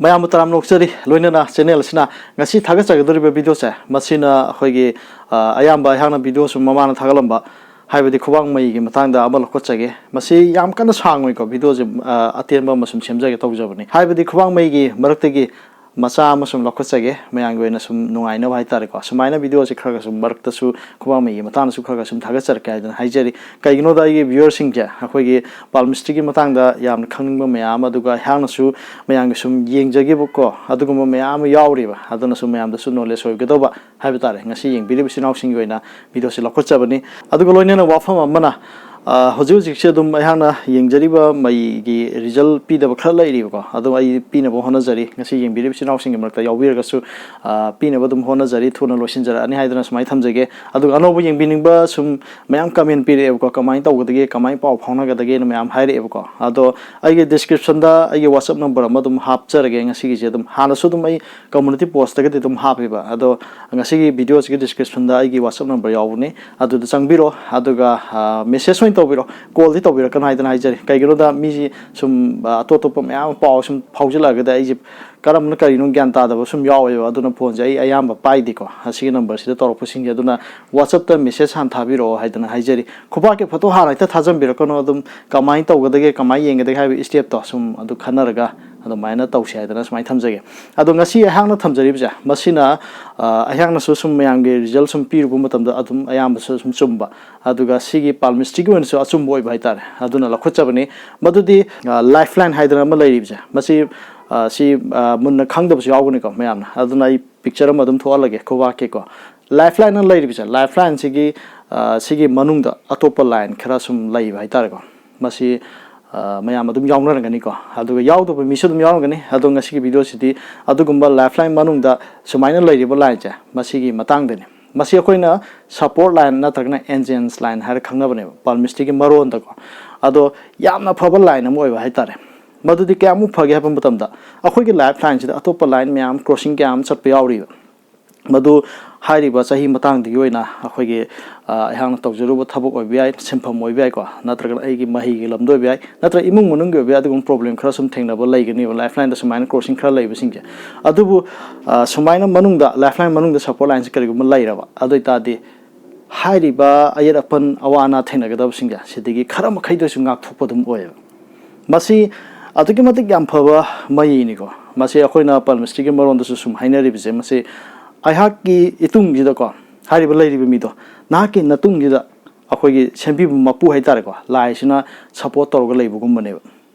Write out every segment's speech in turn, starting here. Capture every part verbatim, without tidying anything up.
ꯃꯌꯥꯝꯕꯨ ꯇꯔꯥꯝꯅ ꯑꯣꯛꯆꯔꯤ꯫ ꯂꯣꯏꯅꯅ ꯆꯦꯅꯦꯜ ꯑꯁꯤꯅ ꯉꯁꯤ ꯊꯥꯒꯠꯆꯒꯗꯧꯔꯤꯕ ꯚꯤꯗꯤꯑꯣꯁꯦ, ꯃꯁꯤꯅ ꯑꯩꯈꯣꯏꯒꯤ, ꯑ, ꯑꯌꯥꯝꯕ ꯑꯩꯍꯥꯛꯅ ꯚꯤꯗꯤꯑꯣ ꯁꯨꯝ ꯃꯃꯥꯡꯗ ꯊꯥꯒꯠꯂꯝꯕ, ꯍꯥꯏꯕꯗꯤ ꯈꯨꯕꯥꯡ ꯃꯩꯒꯤ ꯃꯇꯥꯡꯗ ꯑꯃ ꯂꯧꯈꯠꯆꯒꯦ꯫ ꯃꯁꯤ ꯌꯥꯝ ꯀꯟꯅ ꯁꯥꯡꯉꯣꯏꯀꯣ, ꯚꯤꯗꯤꯑꯣꯁꯦ, ꯑ, ꯑꯇꯦꯟꯕ ꯑꯃ ꯁꯨꯝ ꯁꯦꯝꯖꯒꯦ ꯇꯧꯖꯕꯅꯤ꯫ ꯍꯥꯏꯕꯗꯤ ꯈꯨꯕꯥꯡ ꯃꯩꯒꯤ ꯃꯔꯛꯇꯒꯤ ꯃꯆꯥ ꯑꯃ ꯁꯨꯝ ꯂꯧꯈꯠꯆꯒꯦ, ꯃꯌꯥꯝꯒꯤ ꯑꯣꯏꯅ ꯁꯨꯝ ꯅꯨꯡꯉꯥꯏꯅꯕ ꯍꯥꯏꯇꯥꯔꯦꯀꯣ꯫ ꯁꯨꯃꯥꯏꯅ ꯚꯤꯗꯤꯑꯣꯁꯦ ꯈꯔ ꯈꯔ ꯁꯨꯝ ꯃꯔꯛꯇꯁꯨ ꯈꯨꯕꯥꯡ ꯃꯩꯒꯤ ꯃꯇꯥꯡꯗꯁꯨ ꯈꯔ ꯈꯔ ꯁꯨꯝ ꯊꯥꯒꯠꯆꯔꯛꯀꯦ ꯍꯥꯏꯗꯅ ꯍꯥꯏꯖꯔꯤ꯫ ꯀꯩꯒꯤꯅꯣꯗ ꯑꯩꯒꯤ ꯚ꯭ꯌꯨꯋꯔꯁꯤꯡꯁꯦ ꯑꯩꯈꯣꯏꯒꯤ ꯄꯥꯜꯃꯤꯁꯇ꯭ꯔꯤꯒꯤ ꯃꯇꯥꯡꯗ ꯌꯥꯝꯅ ꯈꯪꯅꯤꯡꯕ ꯃꯌꯥꯝ ꯑꯃ, ꯑꯗꯨꯒ ꯑꯩꯍꯥꯛꯅꯁꯨ ꯃꯌꯥꯝꯒꯤ ꯁꯨꯝ ꯌꯦꯡꯖꯈꯤꯕꯀꯣ, ꯑꯗꯨꯒꯨꯝꯕ ꯃꯌꯥꯝ ꯑꯃ ꯌꯥꯎꯔꯤꯕ, ꯑꯗꯨꯅꯁꯨ ꯃꯌꯥꯝꯗꯁꯨ ꯅꯣꯂꯦꯖ ꯑꯣꯏꯒꯗꯧꯕ ꯍꯥꯏꯕ ꯇꯥꯔꯦ꯫ ꯉꯁꯤ ꯌꯦꯡꯕꯤꯔꯤꯕ ꯏꯆꯤꯟ ꯏꯅꯥꯎꯁꯤꯡꯒꯤ ꯑꯣꯏꯅ ꯚꯤꯗꯤꯑꯣꯁꯤ ꯂꯧꯈꯠꯆꯕꯅꯤ꯫ ꯑꯗꯨꯒ ꯂꯣꯏꯅꯅ ꯋꯥꯐꯝ ꯑꯃꯅ, ꯑ, ꯍꯧꯖꯤꯛ ꯍꯧꯖꯤꯛꯁꯦ ꯑꯗꯨꯝ ꯑꯩꯍꯥꯛꯅ ꯌꯦꯡꯖꯔꯤꯕ ꯃꯩꯒꯤ ꯔꯤꯖꯜ ꯄꯤꯗꯕ ꯈꯔ ꯂꯩꯔꯤꯕꯀꯣ, ꯑꯗꯨ ꯑꯩ ꯄꯤꯅꯕ ꯍꯣꯠꯅꯖꯔꯤ꯫ ꯉꯁꯤ ꯌꯦꯡꯕꯤꯔꯤꯕ ꯏꯆꯤꯟ ꯏꯅꯥꯎꯁꯤꯡꯒꯤ ꯃꯔꯛꯇ ꯌꯥꯎꯕꯤꯔꯒꯁꯨ, ꯑ, ꯄꯤꯅꯕ ꯑꯗꯨꯝ ꯍꯣꯠꯅꯖꯔꯤ, ꯊꯨꯅ ꯂꯣꯏꯁꯤꯟꯖꯔꯛꯑꯅꯤ ꯍꯥꯏꯗꯅ ꯁꯨꯃꯥꯏꯅ ꯊꯝꯖꯒꯦ꯫ ꯑꯗꯨꯒ ꯑꯅꯧꯕ ꯌꯦꯡꯕꯤꯅꯤꯡꯕ ꯁꯨꯝ ꯃꯌꯥꯝ ꯀꯃꯦꯟ ꯄꯤꯔꯛꯑꯦꯕꯀꯣ, ꯀꯃꯥꯏꯅ ꯇꯧꯒꯗꯒꯦ, ꯀꯃꯥꯏꯅ ꯄꯥꯎ ꯐꯥꯎꯅꯒꯗꯒꯦꯅ ꯃꯌꯥꯝ ꯍꯥꯏꯔꯛꯑꯦꯕꯀꯣ꯫ ꯑꯗꯣ ꯑꯩꯒꯤ ꯗꯤꯁꯀ꯭ꯔꯤꯞꯁꯟꯗ ꯑꯩꯒꯤ WhatsApp ꯅꯝꯕꯔ ꯑꯃ ꯑꯗꯨꯝ ꯍꯥꯞꯆꯔꯒꯦ ꯉꯁꯤꯒꯤꯁꯦ꯫ ꯑꯗꯨꯝ ꯍꯥꯟꯅꯁꯨ ꯑꯗꯨꯝ ꯑꯩ ꯀꯝꯃꯨꯅꯤꯇꯤ ꯄꯣꯁꯇꯒꯗꯤ ꯑꯗꯨꯝ ꯍꯥꯞꯄꯤꯕ, ꯑꯗꯣ ꯉꯁꯤꯒꯤ ꯚꯤꯗꯤꯑꯣꯁꯤꯒꯤ ꯗꯤꯁꯀ꯭ꯔꯤꯞꯁꯟꯗ ꯑꯩꯒꯤ WhatsApp ꯅꯝꯕꯔ ꯌꯥꯎꯕꯅꯤ, ꯑꯗꯨꯗ ꯆꯪꯕꯤꯔꯣ꯫ ꯑꯗꯨꯒ, ꯑ, ꯃꯦꯁꯦꯖ ꯑꯣꯏꯅ ꯇꯧꯕꯤꯔꯣ, ꯀꯣꯜꯗꯤ ꯇꯧꯕꯤꯔꯛꯀꯅꯨ ꯍꯥꯏꯗꯅ ꯍꯥꯏꯖꯔꯤ꯫ ꯀꯩꯒꯤꯅꯣꯗ ꯃꯤꯁꯤ ꯁꯨꯝ, ꯑ, ꯑꯇꯣꯞ ꯑꯇꯣꯞꯄ ꯃꯌꯥꯝ ꯑꯃ ꯄꯥꯎ ꯁꯨꯝ ꯐꯥꯎꯖꯤꯜꯂꯛꯑꯒꯗꯤ ꯑꯩꯁꯦ ꯀꯔꯝꯕꯅ ꯀꯔꯤꯅꯣ ꯒ꯭ꯌꯥꯟ ꯇꯥꯗꯕ ꯁꯨꯝ ꯌꯥꯎꯋꯦꯕ꯫ ꯑꯗꯨꯅ ꯐꯣꯟꯁꯦ ꯑꯩ ꯑꯌꯥꯝꯕ ꯄꯥꯏꯗꯦꯀꯣ꯫ ꯑꯁꯤꯒꯤ ꯅꯝꯕꯔꯁꯤꯗ ꯇꯧꯔꯛꯄꯁꯤꯡꯁꯦ, ꯑꯗꯨꯅ WhatsApp-ꯇ ꯃꯦꯁꯦꯖ ꯍꯥꯟꯅ ꯊꯥꯕꯤꯔꯛꯑꯣ ꯍꯥꯏꯗꯅ ꯍꯥꯏꯖꯔꯤ꯫ ꯈꯨꯕꯥꯛꯀꯤ ꯐꯣꯇꯣ ꯍꯥꯟꯅ ꯍꯦꯛꯇ ꯊꯥꯖꯟꯕꯤꯔꯛꯀꯅꯨ꯫ ꯑꯗꯨꯝ ꯀꯃꯥꯏꯅ ꯇꯧꯒꯗꯒꯦ, ꯀꯃꯥꯏꯅ ꯌꯦꯡꯒꯗꯒꯦ ꯍꯥꯏꯕ ꯏꯁꯇꯦꯞꯇꯣ ꯁꯨꯝ ꯑꯗꯨ ꯈꯟꯅꯔꯒ ꯑꯗꯨꯃꯥꯏꯅ ꯇꯧꯁꯦ ꯍꯥꯏꯗꯅ ꯁꯨꯃꯥꯏꯅ ꯊꯝꯖꯒꯦ꯫ ꯑꯗꯣ ꯉꯁꯤ ꯑꯩꯍꯥꯛꯅ ꯊꯝꯖꯔꯤꯕꯁꯦ, ꯃꯁꯤꯅ, ꯑ, ꯑꯩꯍꯥꯛꯅꯁꯨ ꯁꯨꯝ ꯃꯌꯥꯝꯒꯤ ꯔꯤꯖꯜ ꯁꯨꯝ ꯄꯤꯔꯨꯕ ꯃꯇꯝꯗ ꯑꯗꯨꯝ ꯑꯌꯥꯝꯕꯁꯨ ꯁꯨꯝ ꯆꯨꯝꯕ, ꯑꯗꯨꯒ ꯁꯤꯒꯤ ꯄꯥꯜꯃꯤꯁꯇ꯭ꯔꯤꯒꯤ ꯑꯣꯏꯅꯁꯨ ꯑꯆꯨꯝꯕ ꯑꯣꯏꯕ ꯍꯥꯏꯇꯥꯔꯦ꯫ ꯑꯗꯨꯅ ꯂꯧꯈꯠꯆꯕꯅꯤ꯫ ꯃꯗꯨꯗꯤ, ꯑ, ꯂꯥꯏꯐ ꯂꯥꯏꯟ ꯍꯥꯏꯗꯅ ꯑꯃ ꯂꯩꯔꯤꯕꯁꯦ, ꯃꯁꯤ, ꯑ, ꯁꯤ, ꯑ, ꯃꯨꯟꯅ ꯈꯪꯗꯕꯁꯨ ꯌꯥꯎꯒꯅꯤꯀꯣ ꯃꯌꯥꯝꯅ꯫ ꯑꯗꯨꯅ ꯑꯩ ꯄꯤꯛꯆꯔ ꯑꯃ ꯑꯗꯨꯝ ꯊꯣꯛꯍꯜꯂꯒꯦ ꯈꯨꯕꯥꯛꯀꯤꯀꯣ꯫ ꯂꯥꯏꯐ ꯂꯥꯏꯟ ꯑꯅ ꯂꯩꯔꯤꯕꯁꯦ, ꯂꯥꯏꯐ ꯂꯥꯏꯟꯁꯤꯒꯤ, ꯑ, ꯁꯤꯒꯤ ꯃꯅꯨꯡꯗ ꯑꯇꯣꯞꯄ ꯂꯥꯏꯟ ꯈꯔ ꯁꯨꯝ ꯂꯩꯕ ꯍꯥꯏꯇꯥꯔꯦꯀꯣ꯫ ꯃꯁꯤ, ꯑ, ꯃꯌꯥꯝ ꯑꯗꯨꯝ ꯌꯥꯎꯅꯔꯝꯒꯅꯤꯀꯣ, ꯑꯗꯨꯒ ꯌꯥꯎꯗꯕ ꯃꯤꯁꯨ ꯑꯗꯨꯝ ꯌꯥꯎꯔꯝꯒꯅꯤ꯫ ꯑꯗꯣ ꯉꯁꯤꯒꯤ ꯚꯤꯗꯤꯑꯣꯁꯤꯗꯤ ꯑꯗꯨꯒꯨꯝꯕ ꯂꯥꯏꯐ ꯂꯥꯏꯟ ꯃꯅꯨꯡꯗ ꯁꯨꯃꯥꯏꯅ ꯂꯩꯔꯤꯕ ꯂꯥꯏꯟꯁꯦ, ꯃꯁꯤꯒꯤ ꯃꯇꯥꯡꯗꯅꯤ꯫ ꯃꯁꯤ ꯑꯩꯈꯣꯏꯅ ꯁꯞꯄꯣꯔꯠ ꯂꯥꯏꯟ ꯅꯠꯇ꯭ꯔꯒꯅ ꯑꯦꯟꯖꯦꯟꯁ ꯂꯥꯏꯟ ꯍꯥꯏꯔ ꯈꯪꯅꯕꯅꯦꯕ ꯄꯥꯜꯃꯤꯁꯇ꯭ꯔꯤꯒꯤ ꯃꯔꯣꯟꯗꯀꯣ꯫ ꯑꯗꯣ ꯌꯥꯝꯅ ꯐꯕ ꯂꯥꯏꯟ ꯑꯃ ꯑꯣꯏꯕ ꯍꯥꯏꯇꯥꯔꯦ꯫ ꯃꯗꯨꯗꯤ ꯀꯌꯥꯃꯨꯛ ꯐꯒꯦ ꯍꯥꯏꯕ ꯃꯇꯝꯗ, ꯑꯩꯈꯣꯏꯒꯤ ꯂꯥꯏꯐ ꯂꯥꯏꯟꯁꯤꯗ ꯑꯇꯣꯞꯄ ꯂꯥꯏꯟ ꯃꯌꯥꯝ ꯀ꯭ꯔꯣꯁꯤꯡ ꯀꯌꯥ ꯑꯃ ꯆꯠꯄ ꯌꯥꯎꯔꯤꯕ꯫ ꯃꯗꯨ ꯍꯥꯏꯔꯤꯕ ꯆꯍꯤ ꯃꯇꯥꯡꯗꯨꯒꯤ ꯑꯣꯏꯅ ꯑꯩꯈꯣꯏꯒꯤ, ꯑ, ꯑꯩꯍꯥꯛꯅ ꯇꯧꯖꯔꯨꯕ ꯊꯕꯛ ꯑꯣꯏꯕ ꯌꯥꯏ, ꯁꯤꯟꯐꯝ ꯑꯣꯏꯕ ꯌꯥꯏꯀꯣ, ꯅꯠꯇ꯭ꯔꯒꯅ ꯑꯩꯒꯤ ꯃꯍꯩꯒꯤ ꯂꯝꯗ ꯑꯣꯏꯕ ꯌꯥꯏ, ꯅꯠꯇ꯭ꯔꯒ ꯏꯃꯨꯡ ꯃꯅꯨꯡꯒꯤ ꯑꯣꯏꯕ ꯌꯥꯏ, ꯑꯗꯨꯒꯨꯝꯕ ꯄ꯭ꯔꯣꯕ꯭ꯂꯦꯝ ꯈꯔ ꯁꯨꯝ ꯊꯦꯡꯅꯕ ꯂꯩꯒꯅꯦꯕ, ꯂꯥꯏꯐ ꯂꯥꯏꯟꯗ ꯁꯨꯃꯥꯏꯅ ꯀ꯭ꯔꯣꯁꯤꯡ ꯈꯔ ꯂꯩꯕꯁꯤꯡꯁꯦ꯫ ꯑꯗꯨꯕꯨ, ꯑ, ꯁꯨꯃꯥꯏꯅ ꯃꯅꯨꯡꯗ, ꯂꯥꯏꯐ ꯂꯥꯏꯟ ꯃꯅꯨꯡꯗ ꯁꯄꯣꯔꯠ ꯂꯥꯏꯟꯁꯦ ꯀꯔꯤꯒꯨꯝꯕ ꯂꯩꯔꯕ, ꯑꯗꯨ ꯑꯣꯏ ꯇꯥꯔꯗꯤ ꯍꯥꯏꯔꯤꯕ ꯑꯌꯦꯠ ꯑꯄꯟ, ꯑꯋꯥ ꯑꯅꯥ ꯊꯦꯡꯅꯒꯗꯕꯁꯤꯡꯁꯦ ꯁꯤꯗꯒꯤ ꯈꯔ ꯃꯈꯩꯗ ꯑꯣꯏꯁꯨ ꯉꯥꯛꯊꯣꯛꯄ ꯑꯗꯨꯝ ꯑꯣꯏꯌꯦꯕ꯫ ꯃꯁꯤ ꯑꯗꯨꯛꯀꯤ ꯃꯇꯤꯛ ꯌꯥꯝ ꯐꯕ ꯃꯌꯤꯅꯤꯀꯣ꯫ ꯃꯁꯤ ꯑꯩꯈꯣꯏꯅ ꯄꯜꯃꯤꯁꯇ꯭ꯔꯤꯒꯤ ꯃꯔꯣꯟꯗꯁꯨ ꯁꯨꯝ ꯍꯥꯏꯅꯔꯤꯕꯁꯦ, ꯃꯁꯤ ꯑꯩꯍꯥꯛꯀꯤ ꯏꯇꯨꯡꯁꯤꯗꯀꯣ, ꯍꯥꯏꯔꯤꯕ ꯂꯩꯔꯤꯕ ꯃꯤꯗꯣ, ꯅꯍꯥꯛꯀꯤ ꯅꯇꯨꯡꯁꯤꯗ ꯑꯩꯈꯣꯏꯒꯤ ꯁꯦꯝꯕꯤꯕ ꯃꯄꯨ ꯍꯥꯏꯇꯥꯔꯦꯀꯣ, ꯂꯥꯏꯁꯤꯅ ꯁꯄꯣꯔꯠ ꯇꯧꯔꯒ ꯂꯩꯕꯒꯨꯝꯕꯅꯦꯕ꯫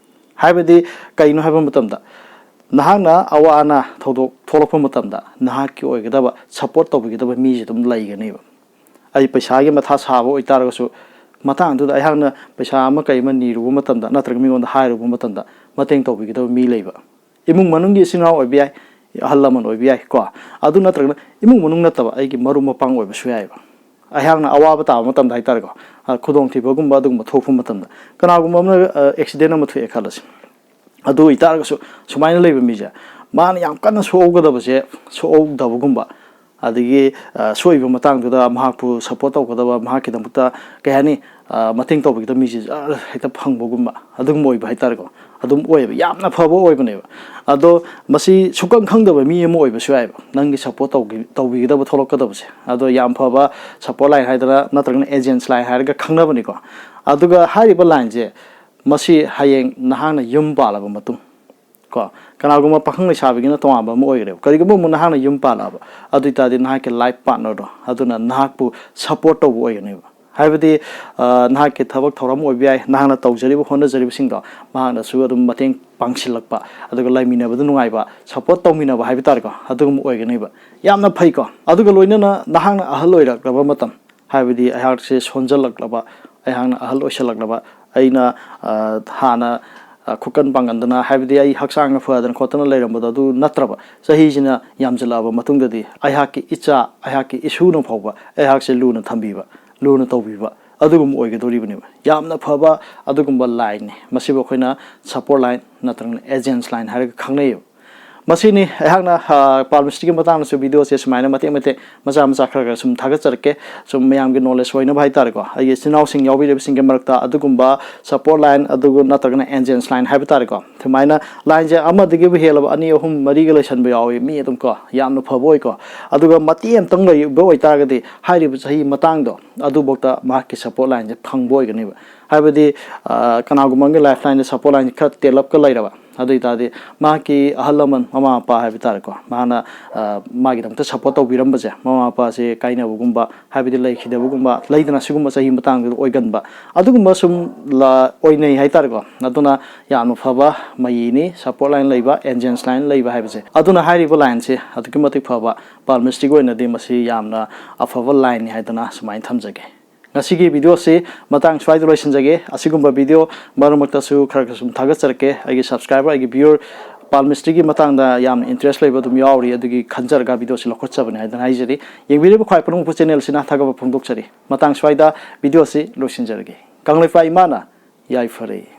ꯍꯥꯏꯕꯗꯤ ꯀꯩꯅꯣ ꯍꯥꯏꯕ ꯃꯇꯝꯗ, ꯅꯍꯥꯛꯅ ꯑꯋꯥ ꯑꯅꯥ ꯊꯧꯗꯣꯛ ꯊꯣꯛꯂꯛꯄ ꯃꯇꯝꯗ ꯅꯍꯥꯛꯀꯤ ꯑꯣꯏꯒꯗꯕ, ꯁꯄꯣꯔꯠ ꯇꯧꯕꯤꯒꯗꯕ ꯃꯤꯁꯦ ꯑꯗꯨꯝ ꯂꯩꯒꯅꯦꯕ꯫ ꯑꯩ ꯄꯩꯁꯥꯒꯤ ꯃꯊꯥ ꯁꯥꯕ ꯑꯣꯏꯇꯥꯔꯒꯁꯨ, ꯃꯇꯥꯡꯗꯨꯗ ꯑꯩꯍꯥꯛꯅ ꯄꯩꯁꯥ ꯑꯃ ꯀꯩ ꯑꯃ ꯅꯤꯔꯨꯕ ꯃꯇꯝꯗ, ꯅꯠꯇ꯭ꯔꯒ ꯃꯤꯉꯣꯟꯗ ꯍꯥꯏꯔꯨꯕ ꯃꯇꯝꯗ, ꯃꯇꯦꯡ ꯇꯧꯕꯤꯒꯗꯕ ꯃꯤ ꯂꯩꯕ꯫ ꯏꯃꯨꯡ ꯃꯅꯨꯡꯒꯤ ꯏꯆꯤꯟ ꯏꯅꯥꯎ ꯑꯣꯏꯕ ꯌꯥꯏ, ꯑꯍꯜ ꯂꯃꯟ ꯑꯣꯏꯕ ꯌꯥꯏ ꯀꯣ, ꯑꯗꯨ ꯅꯠꯇ꯭ꯔꯒꯅ ꯏꯃꯨꯡ ꯃꯅꯨꯡ ꯅꯠꯇꯕ ꯑꯩꯒꯤ ꯃꯔꯨꯞ ꯃꯄꯥꯡ ꯑꯣꯏꯕꯁꯨ ꯌꯥꯏꯑꯕ꯫ ꯑꯩꯍꯥꯛꯅ ꯑꯋꯥꯕ ꯇꯥꯕ ꯃꯇꯝꯗ ꯍꯥꯏꯇꯥꯔꯦꯀꯣ, ꯑ, ꯈꯨꯗꯣꯡꯊꯤꯕꯒꯨꯝꯕ ꯑꯗꯨꯒꯨꯝꯕ ꯊꯣꯛꯄ ꯃꯇꯝꯗ, ꯀꯅꯥꯒꯨꯝꯕ ꯑꯃꯅ, ꯑ, ꯑꯦꯛꯁꯤꯗꯦꯟ ꯑꯃ ꯊꯣꯛꯑꯦ ꯈꯜꯂꯁꯤ꯫ ꯑꯗꯨ ꯑꯣꯏꯇꯥꯔꯒꯁꯨ ꯁꯨꯃꯥꯏꯅ ꯂꯩꯕ ꯃꯤꯁꯦ, ꯃꯥꯅ ꯌꯥꯝ ꯀꯟꯅ ꯁꯣꯛꯍꯧꯒꯗꯕꯁꯦ ꯁꯣꯛꯍꯧꯗꯕꯒꯨꯝꯕ, ꯑꯗꯒꯤ, ꯑ, ꯁꯣꯛꯏꯕ ꯃꯇꯥꯡꯗꯨꯗ ꯃꯍꯥꯛꯄꯨ ꯁꯄꯣꯔꯠ ꯇꯧꯒꯗꯕ, ꯃꯍꯥꯛꯀꯤꯗꯃꯛꯇ, ꯀꯩ ꯍꯥꯏꯅꯤ, ꯑ, ꯃꯇꯦꯡ ꯇꯧꯕꯤꯒꯗꯕ ꯃꯤꯁꯦ ꯖꯔ ꯍꯦꯛꯇ ꯐꯪꯕꯒꯨꯝꯕ ꯑꯗꯨꯒꯨꯝꯕ ꯑꯣꯏꯕ ꯍꯥꯏꯇꯥꯔꯦꯀꯣ, ꯑꯗꯨꯝ ꯑꯣꯏꯌꯦꯕ, ꯌꯥꯝꯅ ꯐꯕ ꯑꯣꯏꯕꯅꯦꯕ꯫ ꯑꯗꯣ ꯃꯁꯤ ꯁꯨꯛꯈꯪ ꯈꯪꯗꯕ ꯃꯤ ꯑꯃ ꯑꯣꯏꯕꯁꯨ ꯌꯥꯏꯑꯕ, ꯅꯪꯒꯤ ꯁꯄꯣꯔꯠ ꯇꯧꯒꯤ-, ꯇꯧꯕꯤꯒꯗꯕ ꯊꯣꯛꯂꯛꯀꯗꯕꯁꯦ꯫ ꯑꯗꯣ ꯌꯥꯝ ꯐꯕ ꯁꯄꯣꯔꯠ ꯂꯥꯏꯟ ꯍꯥꯏꯗꯅ, ꯅꯠꯇ꯭ꯔꯒꯅ ꯑꯦꯖꯦꯟꯁ ꯂꯥꯏꯟ ꯍꯥꯏꯔꯒ ꯈꯪꯅꯕꯅꯤꯀꯣ꯫ ꯑꯗꯨꯒ ꯍꯥꯏꯔꯤꯕ ꯂꯥꯏꯟꯁꯦ, ꯃꯁꯤ ꯍꯌꯦꯡ ꯅꯍꯥꯛꯅ ꯌꯨꯝ ꯄꯥꯜꯂꯕ ꯃꯇꯨꯡ ꯀꯣ, ꯀꯅꯥꯒꯨꯝꯕ ꯄꯥꯈꯪ ꯂꯩꯁꯥꯕꯤꯒꯤꯅ ꯇꯣꯉꯥꯟꯕ ꯑꯃ ꯑꯣꯏꯒꯅꯦꯕ꯫ ꯀꯔꯤꯒꯨꯝꯕ ꯑꯃꯨꯛ ꯅꯍꯥꯛꯅ ꯌꯨꯝ ꯄꯥꯜꯂꯛꯑꯕ, ꯑꯗꯨ ꯑꯣꯏꯇꯥꯔꯗꯤ ꯅꯍꯥꯛꯀꯤ ꯂꯥꯏꯐ ꯄꯥꯔꯠꯅꯔꯗꯣ ꯑꯗꯨꯅ ꯅꯍꯥꯛꯄꯨ ꯁꯄꯣꯔꯠ ꯇꯧꯕ ꯑꯣꯏꯒꯅꯦꯕ꯫ ꯍꯥꯏꯕꯗꯤ, ꯑ, ꯅꯍꯥꯛꯀꯤ ꯊꯕꯛ ꯊꯧꯔꯝ ꯑꯣꯏꯕ ꯌꯥꯏ, ꯅꯍꯥꯛꯅ ꯇꯧꯖꯔꯤꯕ ꯍꯣꯠꯅꯖꯔꯤꯕꯁꯤꯡꯗꯣ ꯃꯍꯥꯛꯅꯁꯨ ꯑꯗꯨꯝ ꯃꯇꯦꯡ ꯄꯥꯡꯁꯤꯜꯂꯛꯄ, ꯑꯗꯨꯒ ꯂꯩꯃꯤꯟꯅꯕꯗ ꯅꯨꯡꯉꯥꯏꯕ, ꯁꯄꯣꯔꯠ ꯇꯧꯃꯤꯟꯅꯕ ꯍꯥꯏꯕ ꯇꯥꯔꯦꯀꯣ, ꯑꯗꯨꯒꯨꯝꯕ ꯑꯣꯏꯒꯅꯦꯕ꯫ ꯌꯥꯝꯅ ꯐꯩꯀꯣ꯫ ꯑꯗꯨꯒ ꯂꯣꯏꯅꯅ ꯅꯍꯥꯛꯅ ꯑꯍꯜ ꯑꯣꯏꯔꯛꯂꯕ ꯃꯇꯝ, ꯍꯥꯏꯕꯗꯤ ꯑꯩꯍꯥꯛꯁꯦ ꯁꯣꯟꯖꯜꯂꯛꯂꯕ, ꯑꯩꯍꯥꯛꯅ ꯑꯍꯜ ꯑꯣꯏꯁꯜꯂꯛꯂꯕ, ꯑꯩꯅ, ꯑ, ꯍꯥꯟꯅ, ꯑ, ꯈꯨꯀꯟ ꯄꯥꯡꯒꯟꯗꯅ, ꯍꯥꯏꯕꯗꯤ ꯑꯩ ꯍꯛꯆꯥꯡꯅ ꯐꯗꯅ ꯈꯣꯠꯇꯅ ꯂꯩꯔꯝꯕꯗꯣ ꯑꯗꯨ ꯅꯠꯇ꯭ꯔꯕ, ꯆꯍꯤꯁꯤꯅ ꯌꯥꯝꯁꯤꯜꯂꯛꯑꯕ ꯃꯇꯨꯡꯗꯗꯤ ꯑꯩꯍꯥꯛꯀꯤ ꯏꯆꯥ, ꯑꯩꯍꯥꯛꯀꯤ ꯏꯁꯨꯅ ꯐꯥꯎꯕ ꯑꯩꯍꯥꯛꯁꯦ ꯂꯨꯅ ꯊꯝꯕꯤꯕ, ꯂꯨꯅ ꯇꯧꯕꯤꯕ ꯑꯗꯨꯒꯨꯝꯕ ꯑꯣꯏꯒꯗꯧꯔꯤꯕꯅꯦꯕ꯫ ꯌꯥꯝꯅ ꯐꯕ ꯑꯗꯨꯒꯨꯝꯕ ꯂꯥꯏꯟꯅꯤ꯫ ꯃꯁꯤꯕꯨ ꯑꯩꯈꯣꯏꯅ ꯁꯄꯣꯔꯠ ꯂꯥꯏꯟ ꯅꯠꯇ꯭ꯔꯒꯅ ꯑꯦꯖꯦꯟꯁ ꯂꯥꯏꯟ ꯍꯥꯏꯔꯒ ꯈꯪꯅꯩꯌꯦꯕ꯫ ꯃꯁꯤꯅꯤ ꯑꯩꯍꯥꯛꯅ ꯄꯥꯜꯃꯤꯁꯇ꯭ꯔꯤꯒꯤ ꯃꯇꯥꯡꯗꯁꯨ ꯚꯤꯗꯤꯑꯣꯁꯦ ꯁꯨꯃꯥꯏꯅ ꯃꯇꯦꯛ ꯃꯇꯦꯛ, ꯃꯆꯥ ꯃꯆꯥ ꯈꯔ ꯈꯔ ꯁꯨꯝ ꯊꯥꯒꯠꯆꯔꯛꯀꯦ, ꯁꯨꯝ ꯃꯌꯥꯝꯒꯤ ꯅꯣꯂꯦꯖ ꯑꯣꯏꯅꯕ ꯍꯥꯏꯇꯥꯔꯦꯀꯣ꯫ ꯑꯩꯒꯤ ꯏꯆꯤꯟ ꯏꯅꯥꯎꯁꯤꯡ ꯌꯥꯎꯕꯤꯔꯤꯕꯁꯤꯡꯒꯤ ꯃꯔꯛꯇ ꯑꯗꯨꯒꯨꯝꯕ ꯁꯞꯄꯣꯔꯠ ꯂꯥꯏꯟ ꯑꯗꯨꯒ ꯅꯠꯇ꯭ꯔꯒꯅ ꯑꯦꯟꯖꯦꯟꯁ ꯂꯥꯏꯟ ꯍꯥꯏꯕ ꯇꯥꯔꯦꯀꯣ, ꯁꯨꯃꯥꯏꯅ ꯂꯥꯏꯟꯁꯦ ꯑꯃꯗꯒꯤꯕꯨ ꯍꯦꯜꯂꯕ ꯑꯅꯤ ꯑꯍꯨꯝ ꯃꯔꯤꯒ ꯂꯩꯁꯟꯕ ꯌꯥꯎꯏ ꯃꯤ ꯑꯗꯨꯝ ꯀꯣ, ꯌꯥꯝꯅ ꯐꯕ ꯑꯣꯏꯀꯣ꯫ ꯑꯗꯨꯒ ꯃꯇꯦꯛ ꯑꯃꯇꯪ ꯂꯩꯕ ꯑꯣꯏꯇꯥꯔꯒꯗꯤ ꯍꯥꯏꯔꯤꯕ ꯆꯍꯤ ꯃꯇꯥꯡꯗꯣ ꯑꯗꯨꯐꯥꯎꯗ ꯃꯍꯥꯛꯀꯤ ꯁꯞꯄꯣꯔꯠ ꯂꯥꯏꯟꯁꯦ ꯐꯪꯕ ꯑꯣꯏꯒꯅꯦꯕ꯫ ꯍꯥꯏꯕꯗꯤ ꯀꯅꯥꯒꯨꯝꯕ ꯑꯃꯒꯤ ꯂꯥꯏꯐ ꯂꯥꯏꯟꯗ ꯁꯞꯄꯣꯔꯠ ꯂꯥꯏꯟꯁꯦ ꯈꯔ ꯇꯦꯜꯂꯞꯀ ꯂꯩꯔꯕ, ꯑꯗꯨ ꯑꯣꯏꯇꯥꯔꯗꯤ ꯃꯍꯥꯛꯀꯤ ꯑꯍꯜ ꯂꯃꯟ, ꯃꯃꯥ ꯃꯄꯥ ꯍꯥꯏꯕ ꯇꯥꯔꯦꯀꯣ, ꯃꯥꯅ ꯃꯥꯒꯤꯗꯃꯛꯇ ꯁꯞꯄꯣꯔꯠ ꯇꯧꯕꯤꯔꯝꯕꯁꯦ, ꯃꯃꯥ ꯃꯄꯥꯁꯦ ꯀꯥꯏꯅꯕꯒꯨꯝꯕ, ꯍꯥꯏꯕꯗꯤ ꯂꯩꯈꯤꯗꯕꯒꯨꯝꯕ ꯂꯩꯗꯅ, ꯁꯤꯒꯨꯝꯕ ꯆꯍꯤ ꯃꯇꯥꯡꯗꯨꯗ ꯑꯣꯏꯒꯟꯕ, ꯑꯗꯨꯒꯨꯝꯕ ꯁꯨꯝ ꯑꯣꯏꯅꯩ ꯍꯥꯏꯇꯥꯔꯦꯀꯣ꯫ ꯑꯗꯨꯅ ꯌꯥꯝꯅ ꯐꯕ ꯃꯌꯤꯅꯤ ꯁꯞꯄꯣꯔꯠ ꯂꯥꯏꯟ ꯂꯩꯕ, ꯑꯦꯟꯖꯦꯟꯁ ꯂꯥꯏꯟ ꯂꯩꯕ ꯍꯥꯏꯕꯁꯦ꯫ ꯑꯗꯨꯅ ꯍꯥꯏꯔꯤꯕ ꯂꯥꯏꯟꯁꯦ ꯑꯗꯨꯛꯀꯤ ꯃꯇꯤꯛ ꯐꯕ, ꯄꯥꯜꯃꯤꯁꯇ꯭ꯔꯤꯒꯤ ꯑꯣꯏꯅꯗꯤ ꯃꯁꯤ ꯌꯥꯝꯅ ꯑꯐꯕ ꯂꯥꯏꯟꯅꯤ ꯍꯥꯏꯗꯅ ꯁꯨꯃꯥꯏꯅ ꯊꯝꯖꯒꯦ꯫ ꯉꯁꯤꯒꯤ ꯚꯤꯗꯤꯑꯣꯁꯤ ꯃꯇꯥꯡ ꯁ꯭ꯋꯥꯏꯗ ꯂꯣꯏꯁꯤꯟꯖꯒꯦ꯫ ꯑꯁꯤꯒꯨꯝꯕ ꯚꯤꯗꯤꯑꯣ ꯃꯔꯛ ꯃꯔꯛꯇꯁꯨ ꯈꯔ ꯈꯔ ꯁꯨꯝ ꯊꯥꯒꯠꯆꯔꯛꯀꯦ꯫ ꯑꯩꯒꯤ ꯁꯕꯁꯀ꯭ꯔꯥꯏꯕꯔ, ꯑꯩꯒꯤ ꯚ꯭ꯌꯨꯋꯔ, ꯄꯥꯜꯃꯤꯁꯇ꯭ꯔꯤꯒꯤ ꯃꯇꯥꯡꯗ ꯌꯥꯝꯅ ꯏꯟꯇꯔꯦꯁ ꯂꯩꯕ ꯑꯗꯨꯝ ꯌꯥꯎꯔꯤ, ꯑꯗꯨꯒꯤ ꯈꯟꯖꯔꯒ ꯚꯤꯗꯤꯑꯣꯁꯤ ꯂꯧꯈꯠꯆꯕꯅꯤ ꯍꯥꯏꯗꯅ ꯍꯥꯏꯖꯔꯤ꯫ ꯌꯦꯡꯕꯤꯔꯤꯕ ꯈ꯭ꯋꯥꯏ ꯄꯨꯝꯅꯃꯛꯄꯨ ꯆꯦꯅꯦꯜꯁꯤꯅ ꯊꯥꯒꯠꯄ ꯐꯣꯡꯗꯣꯛꯆꯔꯤ꯫ ꯃꯇꯥꯡ ꯁ꯭ꯋꯥꯏꯗ ꯚꯤꯗꯤꯑꯣꯁꯤ ꯂꯣꯏꯁꯤꯟꯖꯔꯒꯦ꯫ ꯀꯪꯂꯩꯄꯥꯛ ꯏꯃꯥꯅ ꯌꯥꯏꯐꯔꯦ꯫